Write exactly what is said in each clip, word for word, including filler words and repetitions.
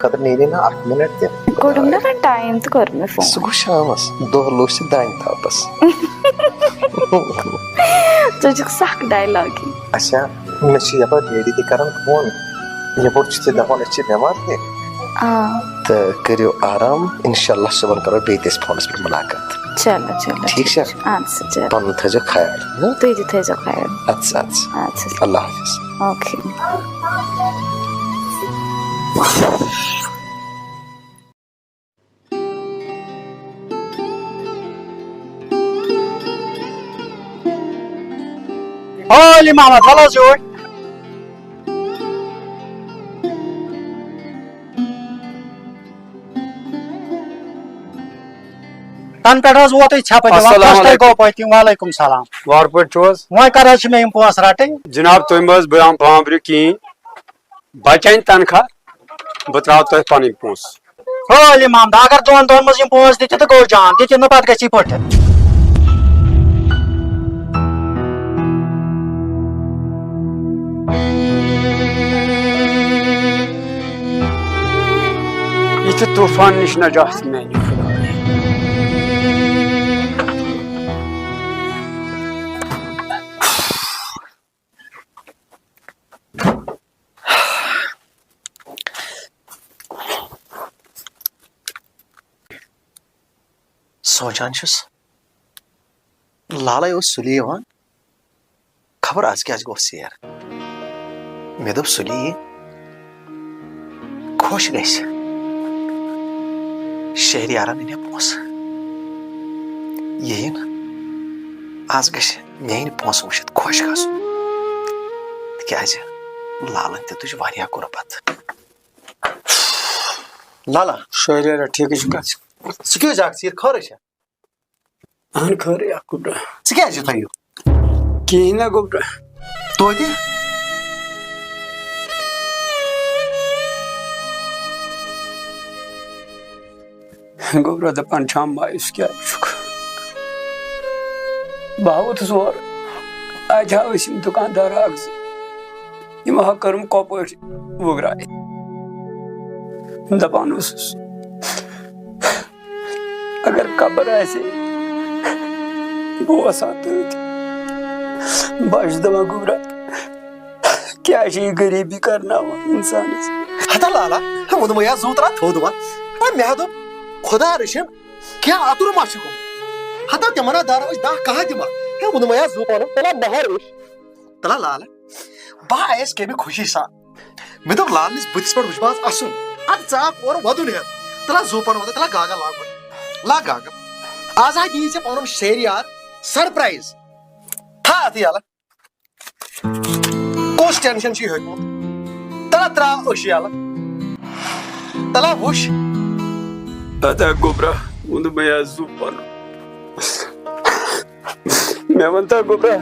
خٲطرٕ نیرِ نہٕ اکھ مِنٹ تہِ۔ کوٚڑُم نا وۄنۍ ٹایم تہٕ کوٚر مےٚ فون۔ سُہ گوٚو شامس، دۄہ لوٚگ سُہ دانہِ تھپس۔ ژٕ چھُکھ سکھ ڈایلاگی۔ اچھا، مےٚ چھِ یپٲرۍ ڈیڈی تہِ کران فون، یپٲرۍ چھِ تُہۍ دپان أسۍ چھِ بٮ۪مار تہِ۔ آ۔ تہٕ کٔرِو آرام، انشاءاللہ صُبحن کرو بیٚیہِ تہِ أسۍ فونس پٮ۪ٹھ مُلاقات۔ چلو، چلو، ٹھیٖک چھا؟ ٹھیٖک چھُ۔ اَدٕ سا، چلو۔ پنُن تھٲیزیو خیال، ہہ؟ تُہۍ تہِ تھٲیزیو خیال۔ اَدٕ سا، اَدٕ سا۔ اَدٕ سا۔ اللہ حافظ۔ اوکے۔ عٲلۍ محمد، وَلہٕ حظ یوٗرۍ۔ تَنہٕ پٮ۪ٹھ حظ ووتُے ژھٮ۪پہٕ دِوان، السلام کۄس تۄہہِ علیکم۔ گوٚو پٔتِم؟ وعلیکم سلام۔ وارٕ پٲٹھۍ چھِو حظ؟ وۄنۍ کر حظ چھِ مےٚ یِم پونٛسہٕ رَٹٕنۍ؟ جناب، تُہۍ مہٕ حظ بہٕ بامبرِو کِہیٖنۍ۔ بچن تنخواہ، بہٕ ترٛاوٕ تۄہہِ پنٕنۍ پونٛسہٕ۔ ہٲلۍ امام دا، اگر دۄن دۄہن منٛز یِم پونٛسہٕ دِتھ تہٕ گوٚو جان، دِتھ نہٕ پتہٕ گژھی پٔٹھِتھ۔ یہِ چھُ طوفان نِش نجات میانہِ خدایہ۔ سونٛچان چھُس، لالے اوس سُلی یِوان، خبر از کیٛازِ گوٚو ژیر۔ مےٚ دوٚپ، سُلی یی، خۄش گژھِ۔ شہریارن أنۍ پونٛسہٕ، یہِ یِن، از گژھِ میٲنۍ پونٛسہٕ وٕچھِتھ خۄش گژھُن، تِکیٛازِ لالن تہِ تُج واریاہ غربت۔ لالا۔ شہریارا، ٹھیکٕے چھُکھا؟ ژٕ کیٛازِ آکھ ژیٖرۍ؟ خٲرٕے چھا؟ اہن، خٲرٕے آکھ، گوٚبرا۔ ژٕ کیٛازِ یِتھُے یِو؟ کِہیٖنۍ نہ، گوٚبرا۔ توتہِ؟ گوٚبرا، دَپان چھام مایوس کیٛازِ چھُکھ؟ بہٕ ہا ووتُس اورٕ، اَتہِ ہا ٲسۍ یِم دُکاندار اَکھ زٕ، یِمو ہا کٔرٕم کۄپٲٹھۍ وُگراے۔ دَپان اوسُس، اگر قبر آسہِ ہے، بہٕ اوسا تٔتھۍ۔ بہٕ ہا چھُس دَپان، گوٚبرا، کیٛاہ چھِ یہِ غریٖبی کرناوان اِنسانَس؟ ہتا لالا، ہے ووٚنمَے یا زُو ترٛا تھوٚد وَن۔ ہے مےٚ ہا دوٚپ، خۄدا رٔچھِن، کینٛہہ اَتُر ما چھُ گوٚمُت؟ ہتا تِمَن ہا دَرو أسۍ دَہ کاہ دِمہٕ۔ ہے ووٚنمَے یا زُو پَنُن، تَلہ مَہر وٕچھ۔ تَلہ لالا، بہٕ آیَس کَمہِ خوشی سان۔ مےٚ دوٚپ، لالنِس بٕتھِس پٮ۪ٹھ وٕچھِ بہٕ آز اَسُن۔ اَدٕ ژاکھ اورٕ وَدُن ہٮ۪تھ۔ تَلہ زُو پَنُن وَدُن، تَلہ گاگا لاگُن۔ لا گاگا۔ آز ہا دِیی ژےٚ پَنُن شہریار surprise۔ تھاو اَتھٕ یَلہٕ۔ کُس tension چھُے ہیوٚتمُت؟ تَلہ ترٛاو أچھ یَلہٕ۔ تَلہ وٕچھ۔ ادا گوٚبرا، ووٚنمَے یا زُو پَنُن۔ مےٚ وَن تہ گوٚبرا،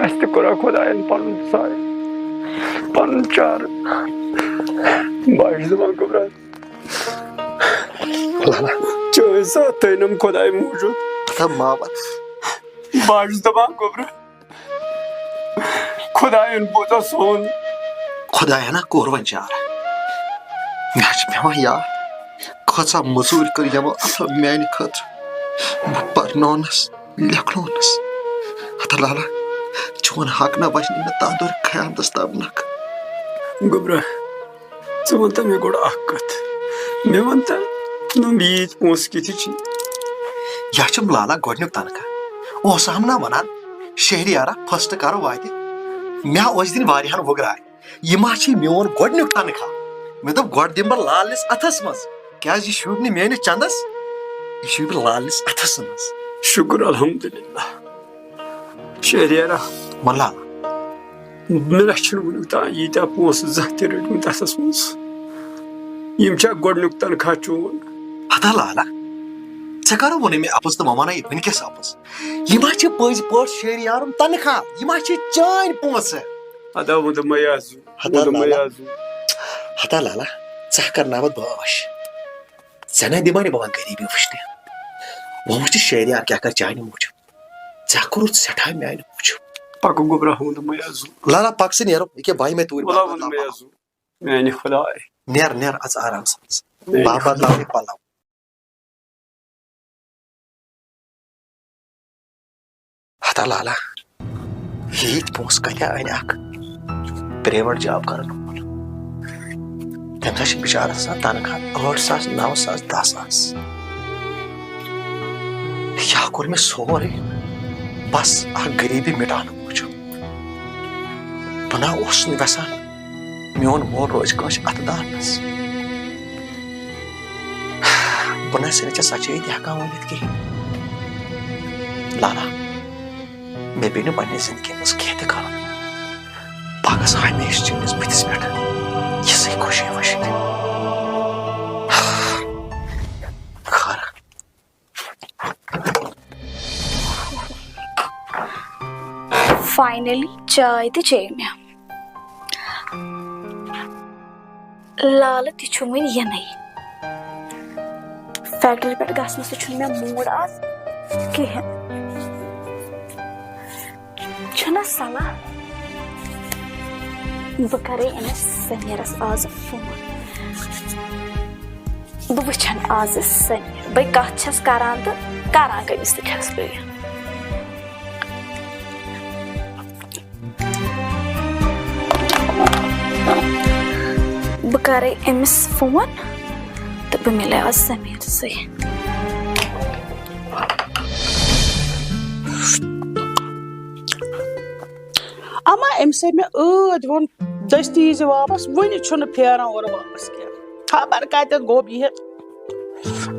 اَسہِ تہِ کوٚرا خۄدایَن پَنُن سایہِ، پَنُن چارٕ؟ بہٕ ہا چھُس دَپان گوٚبرا، چٲنۍ ذات تٲنَم خۄداے موٗجوٗب۔ ہتا ماوَس۔ بہٕ ہا چھُس دَپان گوٚبرا، خۄدایَن بوٗزا سون۔ خۄدایَن ہا کوٚر وۄنۍ چارٕ۔ مےٚ حظ چھِ پٮ۪وان یاد، کۭژاہ مٔزوٗرۍ کٔر یِمو اَتھو میٛانہِ خٲطرٕ۔ بہٕ پَرنونَس، لیکھنونَس۔ ہتا لالا، چون حق نہ بچہِ نہٕ مےٚ تَتھ دورٕ قیامتَس تام نَکھٕ۔ گوٚبرا، ژٕ وَن تہٕ مےٚ گۄڈٕ اَکھ کَتھ۔ مےٚ وَن تہٕ، نۄم ییٖتۍ پونٛسہٕ کِتھِ چھِ؟ یا چھُم لالا گۄڈٕنیُک تنخواہ۔ اوس ہم نہ وَنان، شہریارا first کَر واتہِ؟ مےٚ اوس دِنۍ واریاہَن وُگراے۔ یہِ ما چھِ میون گۄڈٕنیُک تنخواہ؟ مےٚ دوٚپ، گۄڈٕ دِمہٕ بہٕ لالنِس اَتھَس منٛز۔ کیٛازِ یہِ شوٗبہِ نہٕ میٛٲنِس چَندَس، یہِ شوٗبہِ لالنِس اَتھَس منٛز۔ شُکُر الحمدللہ۔ شہریارا۔ وَللہ۔ مےٚ نہ چھُنہٕ وُنیُک تام ییٖتیٛاہ پونٛسہٕ زانٛہہ تہِ رٔٹۍمٕتۍ اَتھَس منٛز، یِم چھا گۄڈٕنیُک تنخواہ چون؟ ہتا لالا، ژےٚ کَرو ووٚنُے مےٚ اَپُز تہٕ وۄنۍ وَنَے وٕنۍکٮ۪س اَپُز۔ یہِ ما چھِ پٔزۍ پٲٹھۍ شہریارُن تنخواہ؟ یہِ ما چھِ چٲنۍ پونٛسہٕ؟ ادا ووٚنُم مَے آز۔ ہتا ووٚنُم مَے لالا۔ آز۔ ہتا لالا، ژٕ ہا کَرناوَتھ بہٕ عٲش۔ ژےٚ نَے دِمَے نہٕ بہٕ وۄنۍ غریٖبی وٕچھنہِ۔ وۄنۍ وٕچھ ژٕ شہریار کیٛاہ کَرِ چانہِ موٗجوٗب۔ ژےٚ کوٚرُتھ سٮ۪ٹھاہ میٛانہِ موٗجوٗب۔ پَکو گوٚبرا، ووٚنُم مَے آز۔ لالا، پَکھ ژٕ نیرو، ییٚکیٛاہ بَہہِ مےٚ توٗرۍ وَلا واتناو ووٚنُم مَے پَکو۔ آز۔ میٛانہِ خۄداے۔ نیر، نیر، اژ آرام سان۔ بہٕ بدلاوٕ یہِ پلو۔ ہتا لالا، ییٖتۍ پونٛسہٕ کتہِ انہِ اکھ پرٛایویٹ جاب کرن وول؟ تٔمِس ہا چھِ بِچارس آسان تنخواہ ٲٹھ ساس، نو ساس، دَہ ساس۔ یہِ ہا کوٚر مےٚ سورُے، بس اکھ غریٖبی مِٹاونہٕ موٗجوٗب۔ بہٕ نہ اوسُس نہٕ یژھان میون مول روزِ کٲنٛسہِ اَتھٕ دانَس۔ بہٕ نہ چھُس ژےٚ سچٲیی تہِ ہٮ۪کان ؤنِتھ کِہیٖنۍ۔ لالا، مےٚ پیٚیہِ نہٕ پننہِ زندگی منٛز کینٛہہ تہِ کرُن۔ بہٕ گژھٕ ہمیشہِ چٲنِس بٕتھِس پٮ۪ٹھ یِژھٕے خوشی وٕچھِتھ۔ خٲر۔ فاینلی چاے تہِ چیٚیہِ مےٚ۔ لالہٕ تہِ چھُ وُنہِ یِنَے۔ فیکٹری پٮ۪ٹھ گژھنَس تہِ چھُنہٕ مےٚ موٗڈ آز کِہیٖنۍ۔ چھُنہ صلاح، بہٕ کَرے أمِس سمیٖرَس آز فون۔ بہٕ وٕچھن آز سمیر، بہٕ کتھ چھس کران تہٕ کران کٔمِس تہِ چھس بہٕ یہِ۔ بہٕ کرے أمِس فون تہٕ بہٕ مِلے آز سمیر سۭتۍ۔ اما أمۍ سۭتۍ مےٚ ٲدۍ ووٚن، دٔستی یی زِ واپس، وُنہِ چھُنہٕ پھیران اورٕ واپس کینٛہہ۔ خبر کتٮ۪تھ گوٚب یہِ۔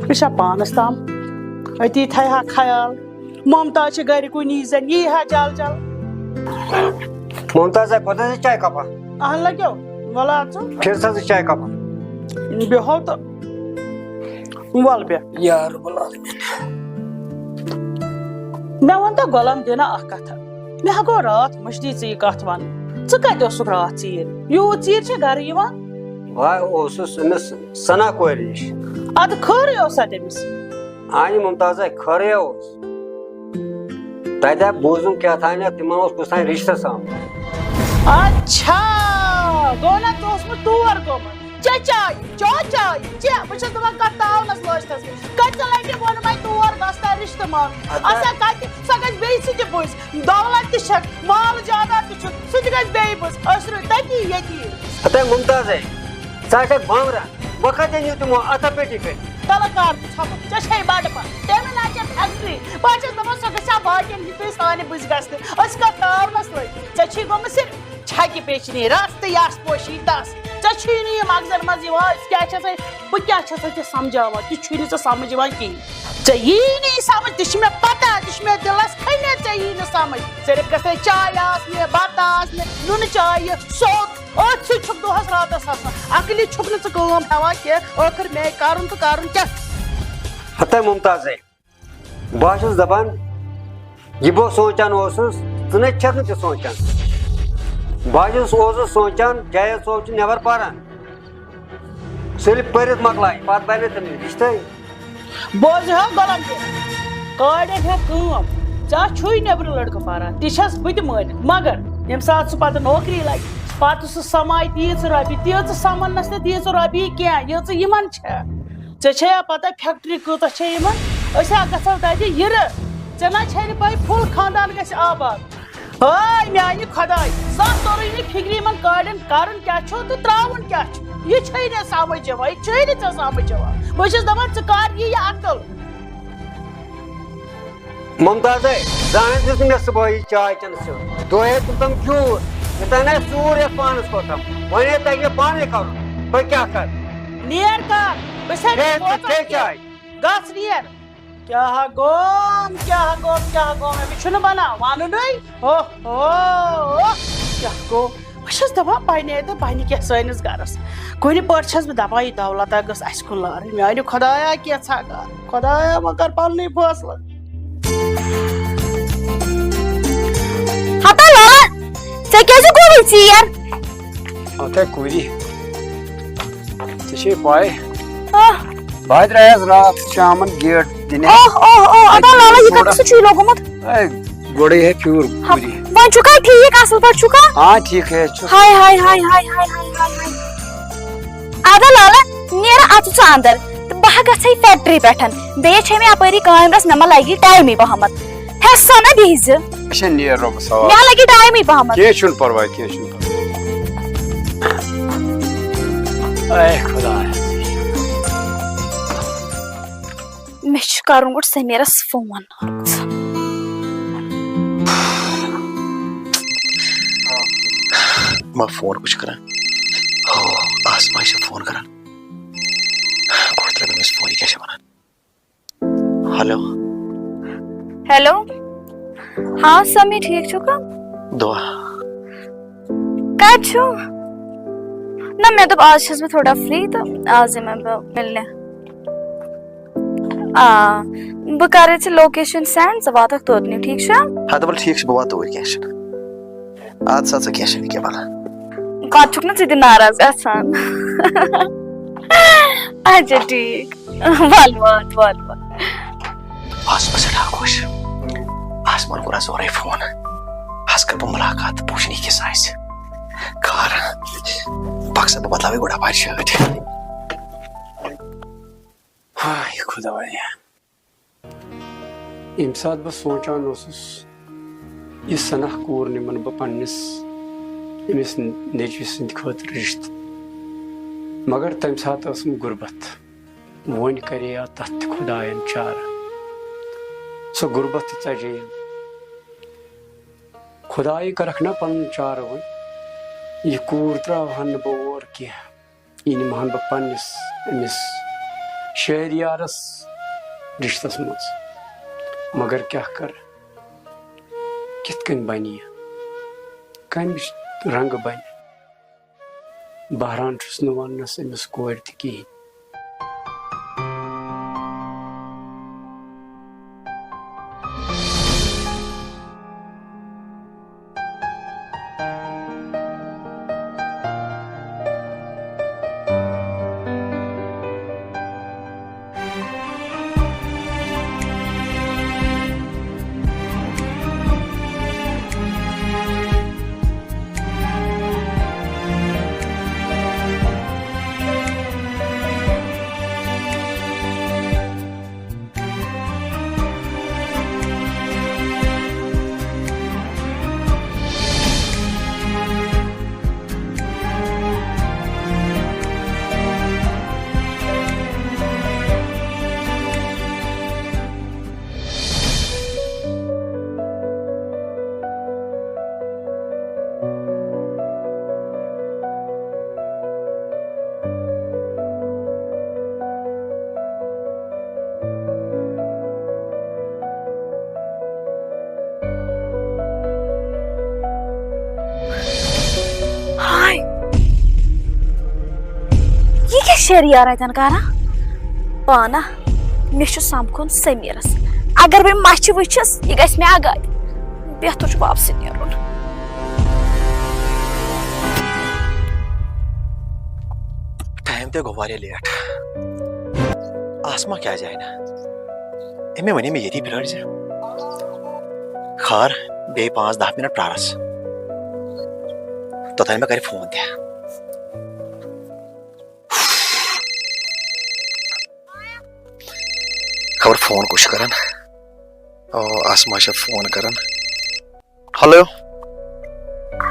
یہِ چھا پانس تام؟ أتی تھایہِ ہا خیال۔ ممتاز چھِ گرِ کُنی زٔنۍ، یی ہا جل جل۔ ممتاز ہے، کوتاہ چھِ چاے کپا؟ اہن لگیو، ولا ژٕ۔ پھر سا ژٕ چاے کپا۔ بیٚہو تہٕ ول بیٚہہ۔ یا رب العالمین۔ مےٚ ووٚن تہٕ غلام دیٖنا اکھ کتھا۔ مےٚ ہا گوٚو راتھ مٔشدی ژےٚ یہِ کتھ ونٕنۍ۔ ژٕ کتہِ اوسُکھ راتھ ژیٖرۍ؟ یوٗت ژیٖرۍ چھا گرٕ یِوان؟ بہٕ اوسُس أمِس ثنا کورِ نِش۔ ادٕ خٲرٕے اوسا تٔمِس؟ اہنہِ ممتازے خٲرٕے اوس۔ تتہِ ہا بوٗزُم کیٛاہ تانٮ۪تھ تِمن اوس کُس تام رشتس آمُت۔ اچھا، گوٚو نا ژٕ اوسمُت تور گوٚمُت؟ چےٚ چاے، چےٚ چاے، چےٚ۔ بہٕ چھَس دَپان کَتھ تاونَس لٲجتَس۔ کٔژِ لَٹہِ ووٚن مےٚ تور گژھ تہٕ رِشتہٕ منٛگ۔ اچھا۔ اَسا کَتہِ، سۄ گژھِ بیٚیہِ سۭتۍ تہِ بُزِ۔ دولت تہِ چھَکھ، مال جاداد تہِ چھُکھ، سُہ تہِ گژھِ بیٚیہِ بُزِ۔ أسۍ روٗدۍ تٔتی ییٚتی۔ ہتے ممتازے، ژٕ ہا چھَکھ بانٛبران۔ وۄنۍ کَتہِ أنِو تِمو اَتھٕ پٔٹی کٔرِتھ؟ تَلہٕ کر ژٕ ژھۄپہٕ، ژےٚ چھے بَڑٕ پَتھ۔ تٔمۍ لَجہِ فیکٹری۔ بہٕ ہا چھَس دَپان سۄ گژھِ ہا باقیَن ہِنٛدۍ پٲٹھۍ سانہِ بُزِ گژھنہِ۔ أسۍ کَتھ تاونَس لٔگۍ؟ ژےٚ چھی گوٚمُت صرف چھکہِ پیچنی رس تہٕ یس پوشی تس۔ ژےٚ چھُے نہٕ یہِ مغزن منٛز یِوان، أسۍ کیٛاہ چھِ آسان، بہٕ کیٛاہ چھَسے ژےٚ سمجھاوان، تہِ چھُے نہٕ ژےٚ سمجھ یِوان کِہیٖنۍ۔ ژےٚ یی نہٕ یہِ سمجھ، تہِ چھِ مےٚ پتہ، تہِ چھِ مےٚ دِلس کھٔنِتھ، ژےٚ یی نہٕ سمجھ۔ صرف گژھِ تۄہہِ چاے آسنہِ، بتہٕ آسنہِ، نُنہٕ چاے، سیوٚد، أتھۍ سۭتۍ چھُکھ دۄہس راتس آسان۔ عقلی چھُکھ نہٕ ژٕ کٲم ہٮ۪وان کینٛہہ، ٲخٕر مے کرُن تہٕ کرُن کیٛاہ؟ ہتے ممتازے، بہٕ ہا چھُس دَپان، یہِ بہٕ سونٛچان اوسُس، ژٕ نَے چھَکھ نہٕ تہِ سونٛچان۔ بہٕ ہا چھُس، اوسُس سونٛچان، جاوید صٲب چھُ نٮ۪بر پَران۔ سُہ ییٚلہِ پٔرِتھ مۄکلایہِ، پَتہٕ بَنہِ تٔمِس رِشتَے۔ بوزِ ہا غلام تہِ، کاڑٮ۪ن ہا کٲم، ژےٚ چھُے نٮ۪برٕ لٔڑکہٕ پَران، تہِ چھَس بہٕ تہِ مٲنِتھ، مگر ییٚمہِ ساتہٕ سُہ پَتہٕ نوکری لَگہِ، پَتہٕ سُہ سَمایہِ تیٖژٕ رۄپیہِ، تیٖژٕ سَمَنَس نہٕ تیٖژٕ رۄپیہِ کینٛہہ، ییٖژٕ یِمَن چھےٚ۔ ژےٚ چھے یا پتہ فیکٹری کۭژاہ چھےٚ یِمن؟ أسۍ ہا گژھو تتہِ یِرٕ۔ ژےٚ نہ چھے نہٕ پَے فُل خاندان گژھِ آباد۔ ہاے میانہِ خداے، زانٛہہ توٚرُے نہٕ فِکرِ یِمن کاڑٮ۪ن کرُن کیٛاہ چھُ تہٕ ترٛاوُن کیٛاہ چھُ۔ یہِ چھے نہٕ سمجھ یِوان، یہِ چھے نہٕ ژےٚ سمجھ یِوان۔ بہٕ چھَس دَپان ژٕ کر یی یہِ عقل؟ ممتازے، زانٛہہ دِژ نہٕ مےٚ صُبحٲیی چاے چٮ۪نہٕ سیوٚد۔ دۄہے تُلتم گیوٗر، یوٚتام نہٕ اَسہِ ژوٗر یَتھ پانَس کوٚرتم۔ وۄنۍ ہے تَگہِ مےٚ پانَے کَرُن، بہٕ کیٛاہ کَرٕ؟ نیر کر، بہٕ چھَسے ہے، ژٕ کھے چاے۔ گژھ نیر۔ کیٛاہ ہا گوٚم، کیٛاہ ہا گوٚم، کیٛاہ ہا گوٚم، أمِس چھُنہٕ بَنان وَنُنُے۔ اوہ، اوہ، اوہ، کیٛاہ گوٚو؟ بہٕ چھَس دَپان، بَنہِ تہٕ بَنہِ کیٛاہ سٲنِس گَرَس؟ کُنہِ پٲٹھۍ چھَس بہٕ دَپان، یہِ دولت ہا گٔژھ اَسہِ کُن لارٕنۍ۔ میٛانہِ خۄدایا، کینٛژھا کَر، خۄدایا، وۄنۍ کَر پَننُے فٲصلہٕ۔ ہتا لالا، ژےٚ کیٛازِ گوٚوُے ژیر؟ ہتے کوٗری، ژےٚ چھے پَے، آہ۔ بہٕ ہا درٛایس راتھ شامن گیٹ دِنہِ۔ اوہ، اوہ، اوہ، ادا لالا، یہِ کَتہِ سُہ چھُے لوٚگمُت؟ اے، گۄڈَے ہے پھیوٗر ہا، کوٗری۔ وۄنۍ چھُکھا ٹھیٖک، اَصٕل پٲٹھۍ چھُکھا؟ آ، ٹھیٖک ہے چھُ۔ ہاے، ہاے، ہاے، ہاے۔ ادا لالا، نیرا اژ ژٕ اندر۔ تہٕ بہٕ ہا گژھٕ فیکٹری پٮ۪ٹھ۔ بیٚیہِ چھے مےٚ اپٲری کامہِ رژھ، مےٚ ما لگہِ ٹایمٕے پہمتھ۔ ہے سۄنہ، بِہزِ۔ اچھا، نیر رۄبس حوالہٕ۔ مےٚ ہا لگہِ ٹایمٕے پہمتھ۔ کینٛہہ چھُنہٕ پرواے، کینٛہہ چھُنہٕ پرواے۔ اے خدایا۔ مےٚ چھُ کرُن گۄڈٕ سمیٖرس فون۔ ما فون کُس چھُ کران؟ ہو، آسما چھُ فون کران۔ گۄڈٕ ترٛاوٕ أمِس فون، یہِ کیٛاہ چھِ وَنان؟ ہیلو۔ ہیلو۔ ہاں سمی، ٹھیٖک چھُکھا؟ دُعا۔ کَتہِ چھُو؟ نہ، مےٚ دوٚپ آز چھَس بہٕ تھوڑا فری تہٕ آز یِمَے بہٕ مِلنہِ۔ آ، بہٕ کَرے ژےٚ لوکیشن سینڈ، ژٕ واتَکھ توٚتنٕے، ٹھیٖک چھا؟ ہا، دَپَل ٹھیٖک چھُ، بہٕ واتہٕ توٗرۍ، کینٛہہ چھُنہٕ۔ اَدٕ سا، ژٕ کینٛہہ چھُنہٕ کینٛہہ وَلہٕ۔ پَتہٕ چھُکھ نہ ژٕ تہِ ناراض گژھان۔ اچھا، ٹھیٖک۔ وَل، وات، وَل، وَل۔ آسما سٮ۪ٹھاہ خۄش۔ آسمان کوٚر آز زورے فون۔ آز کَرٕ بہٕ مُلاقات، بہٕ وٕچھٕ یہِ کِژھ آسہِ۔ خٲر، پَکھ سا، بہٕ بدلاوے گۄڈٕ اَپارِ شٲٹۍ۔ ہاے خۄدایا۔ ییٚمہِ ساتہٕ بہٕ سونٛچان اوسُس، یہِ سناہ کوٗر نِمَن بہٕ پنٛنِس أمِس نیٚچوِ سٕنٛدِ خٲطرٕ رِشتہٕ، مگر تَمہِ ساتہٕ ٲسٕم غُربت۔ وۄنۍ کَرے یا تَتھ تہِ خۄدایَن چارٕ۔ سۄ غُربت تہِ ژَجے۔ خۄدایہِ کَرَکھ نا پَنُن چارٕ وۄنۍ۔ یہِ کوٗر ترٛاوہَن نہٕ بہٕ اور کینٛہہ۔ یہِ نِمہٕ ہن بہٕ پننِس أمِس شہریارس رِشتس منٛز۔ مگر کیٛاہ کرٕ؟ کِتھ کٔنۍ بنہِ یہِ؟ کمِچ رنگہٕ بنہِ؟ بہران چھُس نہٕ وننس أمِس کورِ تہِ کِہیٖنۍ۔ ہاے، یہِ کیٛاہ شیریار اَتٮ۪ن کران؟ پانہ، مےٚ چھُ سمکھُن سمیٖرس۔ اگر بہٕ مَچھِ وٕچھِس، یہِ گژھِ مےٚ اگادِ۔ بہتر چھُ واپسٕے نیرُن۔ ٹایم تہِ گوٚو واریاہ لیٹ۔ آسما کیٛازِ آیہِ نہٕ؟ أمۍ وَنے مےٚ ییٚتی پرٛٲرۍ زِ۔ خٲر، بیٚیہِ پانٛژھ دَہ مِنٹ پرٛارَس۔ توٚتام مےٚ کَرِ فون تہِ۔ خبر فون کُس چھُ کران؟ او، آسما چھےٚ فون کران۔ ہیلو۔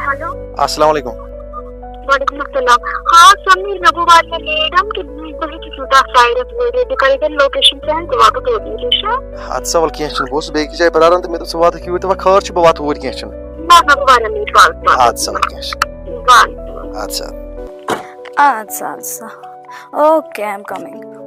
ہیلو۔ السلام علیکم۔ وعلیکم السلام۔ ہاں سمیر، مےٚ گوٚو واریاہ لیٹ، ہم کہِ بہٕ ہیٚچھُس نہٕ تَتھ سایڈَس وٲتِتھ۔ بہٕ کَرٕ تیٚلہِ لوکیشن سینڈ، بہٕ واتہٕ توٚتنٕے، ٹھیٖک چھا؟ اَدٕ سا وَلہٕ کینٛہہ چھُنہٕ، بہٕ اوسُس بیٚیہِ کِس جایہِ پرٛاران تہٕ مےٚ دوٚپ ژٕ واتَکھ یوٗرۍ تہٕ وۄنۍ خٲر چھُ، بہٕ واتہٕ اوٗرۍ، کینٛہہ چھُنہٕ۔ نہ، نہ، بہٕ واریاہ لیٹ، وَلہٕ، وَلہٕ۔ اَدٕ سا وَلہٕ کینٛہہ چھُنہٕ۔ وَلہٕ۔ اَدٕ سا۔ اَدٕ سا، اَدٕ سا۔ Okay, I'm coming.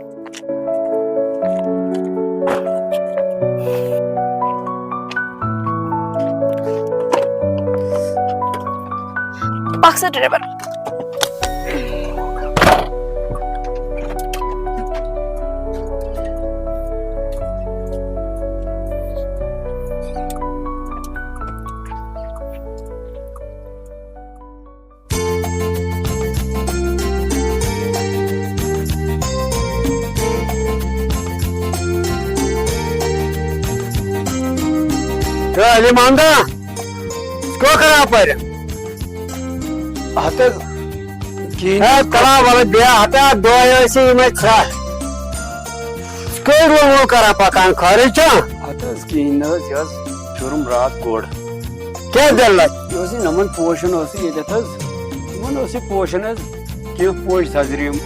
پکھ سا ڈرائیور۔ ہے علی محمدہ، ژٕ کیٛاہ کران اپٲرۍ؟ ہتہٕ حظ، کِہیٖنۍ ہے، حظ۔ کلا وَلہٕ بیٚہہ، ہتا دۄہے ٲسی یِمے ژھرٛٹھ۔ کٔرۍ وۄنۍ وۄنۍ کران پکان خٲرٕے چھا؟ ہتہٕ حظ کِہیٖنۍ نہٕ حظ، یہِ حظ پھیوٗرُم راتھ گۄڈ۔ کیٛاہ دٔلیٖلہ؟ یہِ اوس یہِ نمن پوشن اوس یہِ ییٚتٮ۪تھ حظ، یِمن اوس یہِ پوشن حظ، کینٛہہ پوش سزرِ یِم،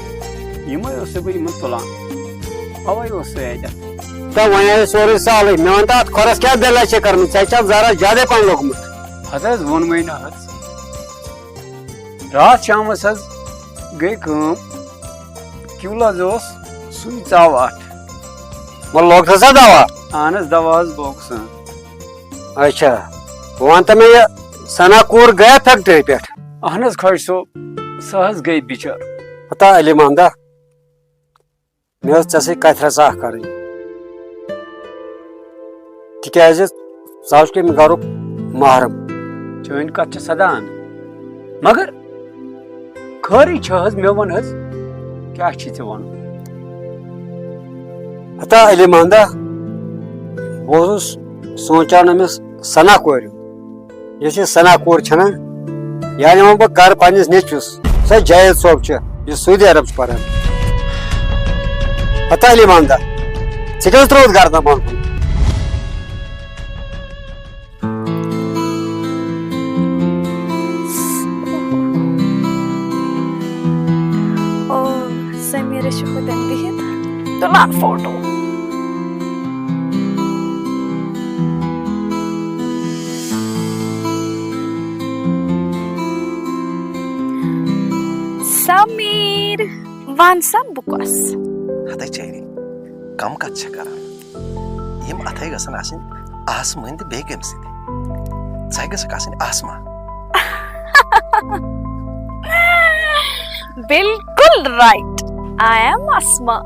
یِمے اوسُس بہٕ یِمن تُلان، اوے اوس سُہ ییٚتٮ۪تھ۔ تہٕ وۄنۍ آیہِ سورُے سہلٕے۔ مےٚ وَن تہٕ اَتھ کھۄرَس کیٛاہ دٔلیٖلہ چھےٚ کٔرمٕژ؟ ژےٚ چھےٚ زَرَس زیادَے پَہَن لوٚگمُت۔ ہَتہٕ حظ ووٚنمَے نہ حظ۔ راتھ شامَس حظ گٔے کٲم، کیوٗل حظ اوس سُے ژاو اَتھ۔ وۄنۍ لوگ سا دَوا؟ اَہَن حظ، دَوا حظ لوگ سا۔ اچھا، وۄنۍ وَن تہٕ مےٚ، یہِ ثنا کوٗر گٔیا فیکٹری پٮ۪ٹھ؟ اَہَن حظ خۄش صٲب، سۄ حظ گٔے بِچٲر۔ ہتا علی محمدہ، مےٚ ٲس ژےٚ سۭتۍ کَتھِ رَژھ اَکھ کَرٕنۍ، تِکیٛازِ ژٕ حظ چھُکھ أمۍ گَرُک محرم۔ چٲنۍ کَتھ چھِ سَدان، مگر خٲرٕے چھِ حظ، مےٚ وَن حظ، کیٛاہ چھِ ژےٚ وَنُن؟ ہتا علی محمدہ، بہٕ اوسُس سونٛچان أمِس ثنا کورِ۔ یۄس یہِ ثنا کوٗر چھَنا، یہِ نِمَن بہٕ گَرٕ پنٛنِس نیٚچوِس، سۄ جاوید صٲب چھِ، یُس سعودی عرب چھُ پَران۔ ہتا علی محمدہ، ژےٚ کیٛاہ حظ ترٛووُتھ گَرٕ تام پَنُن؟ او، سمیٖرَس چھُ ہُتٮ۪ن بِہِتھ تُلان فوٹو۔ سمیٖر، وَن سا بہٕ کۄس؟ ہتے چیری، کم کتھ چھےٚ کران؟ یِم اتھے گژھن آسٕنۍ آسمٲنۍ تہٕ بیٚیہِ کٔمۍ سٕنٛدۍ؟ ژے گژھکھ آسٕنۍ آسما۔ بالکل رائٹ، آئی ایم آسما۔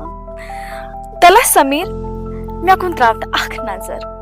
تلہ سمیٖر، مےٚ کُن تراو تہٕ اکھ نظر۔